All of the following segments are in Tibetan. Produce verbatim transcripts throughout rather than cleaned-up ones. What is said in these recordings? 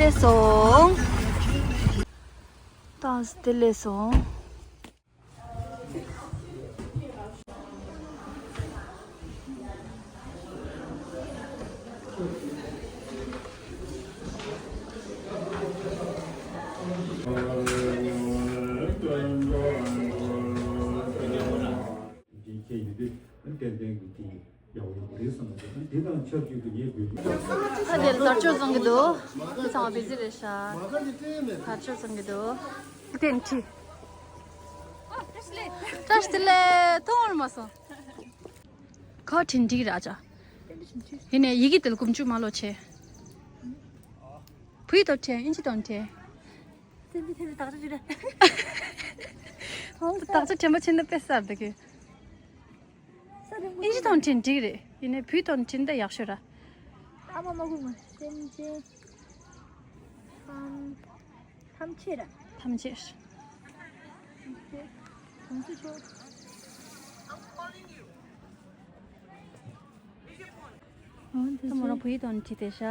སླེབས་སོང་། ཏང་སི་དེ་སླེབས་སོང་། ཨ་དེ་དར་ལྕོག་བཟང་གི་འདུག་དེ་ཚང་མ་བི་ཟི་རེད་ཤག་དར་ལྕོག་བཟང་གི་འདུག་དེ་ནི་ཁྲི། བཀྲ་ཤིས་བདེ་ལེགས། མཐོང་བར་མ་སོང་། ཁ་བྲིན་འགྲིག་ར་ཅག་ཡིན་ནས་ཡི་གེ་དེ་ལ་ཀུམ་ཅུ་མ་ལོ་ཆེ། བུའི་ཐོག་ཁྲེ་ཨིན་ཇི་ཐོག་ཁྲེ། སེམས་ཅན་ཐེབས་ནས་དག་ཆ་ཅི་རེད། དག་ཆ་དྲན་པ་ཆེ་ན་དཔེ་གསར་འདུག་གི། ས་རིང་པོ་ཨིན་ཇི་ཐོག་ཁྲེ་འགྲིག་རེད། ཡིན་ནས་བུའི་ཐོག་ཁྲེ་འདི་ཡག་ཤོས་ར། ཨ་མ་མ་གུ་མ་སེམས་ཅན་ཐམས་ཐམས་ཅད་ར། ཐམས་ཅད། ཐམས་ཅད། གང་སུ་ཤོག་ད་མོ་རང་བུ་ཡི་དོན་བྲིས་ཏེ་ཤ།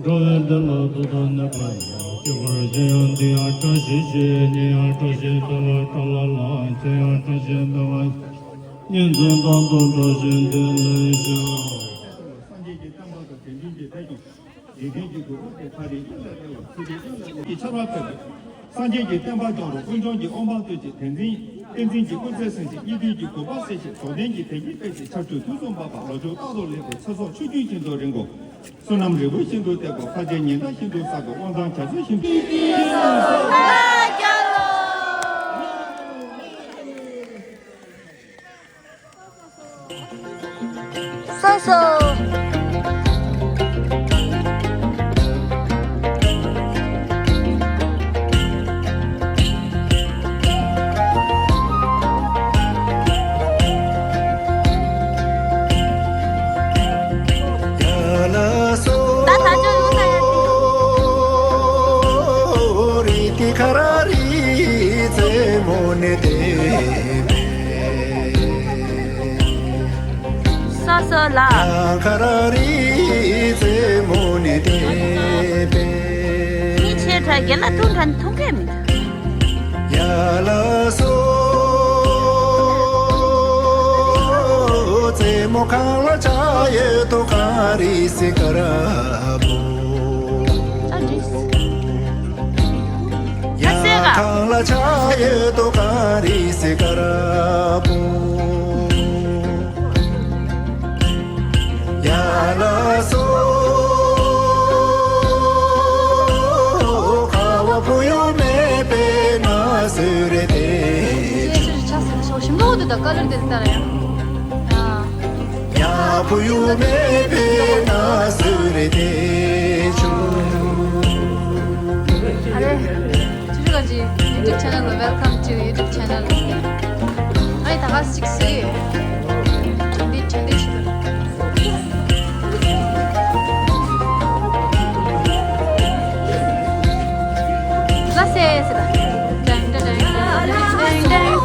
འགྲོ་བའི་འདི་ལ་ཐུགས་དང་ནི་པ་ཡང་སྐྱེ་བར་བྱེད་ཡང་འདི་ཡང་བཀྲ་ཤིས་ཤིས་ཉེ་ཡང་བཀྲ་ཤིས་འདི་ལ་བཀྲ་ལ་ལ་ཚེ་ཡང་བཀྲ་ཤིས་འདི་བ་ཉིན་མཚན་དང་དུ་བཀྲ་ཤིས་འདི་ལས་ཤ། སངས་རྒྱས་ཀྱི་བསྟན་པ་དང་དེ་འདྲའི་གྱི་ཐད་ཀྱང་། འཇིག་རྟེན་གྱི་འདུ་འགོད་པའི་ཕ་རིའི་དབྱིངས་ལ་བརྟེན་ལ་ཚུལ་ཁྲིམས་དབྱངས་ལ་བརྟེན་ལ་ཆར་པ་ཕེབས་པས། སངས་རྒྱས་ཀྱི་བསྟན་པ་སྐྱོང་རུང་ཀུན་འབྱུང་གི་དབང་པོ་སྟོན་ཅིང་། དེ་འཛིན་བསྟན་འཛིན་གྱི་སྐུ་ཚེ་བསྲིང་ཞིང་། གཉིས་ལྡན་གྱི་གོ་འཕང་སྲིད་ཞིང་། རྫོགས་ལྡན་གྱི་དོན་གྱི་དཔལ་གྱི་ཆར་ཆུ་དུས་གསུམ་འབབ་པ། ལོ་མཆོག་རྟག་ཏུ་ལེགས་པའི་ཚེ་སྲོག་ཆུ་རྒྱུན་བཞིན་དུ་རིང་པོ། བསོད་ནམས་རི་བོ་བཞིན་དུ་བརྟན་པ། ཕ་རྒྱལ་ཉི་ཟླ་བཞིན་དུ་གསལ་བ། དབང་ཐང་རྒྱ་མཚོ་བཞིན་དུ། སོ་སོ། ད་ད་ཅོ་ཡོང་ས་ཡ་ཏི། སོ་སོ་ལ། ཁ་ར་རི་རྩེ་མོ་ནས་བལྟས་པས། ཉིན་ཕྱེད་དྲ་རྒྱལ་ལ་ཐུག་འདྲ་ནི་མཐོང་གི་མི་འདུག་ཡ་ལ་སོ། རྩེ་མོ་གང་ལ་ཆ་ཡོད་དོ་ག་རི་སི་ཀ་ར་པོ། ཨ་འདྲིས། ཡ་ཁང་ལ་ཆ་ཡོད་དོ་ག་རི་སི་ཀ་ར་པོ། ཡ་ལ་སོ། ཁ་བ་བུ་ཡོ་མེད་པའི་ན་སུ་རེ་དེ། ཞིམ་པོ་འདུག་ད་ཀ་ལར་དེ་ལྟར་ཡང་། ཡ་བུ་ཡོ་མེད་པའི་ན་སུ་རེ་དེ་ཆུ། ཨ་རེ། ཅི་རིགས་ཀྱི་YouTube channel ལ་welcome to YouTube channel. ཨའི་ད་ག་སིག་སི། ཁྲིན་ཏི་ཁྲིན་ཏི་ཞིག་ལ་སེ་སེ་ད། ཏེང་ཏེང་ཏེང་ཏེང་ཏེང་ཏེང་།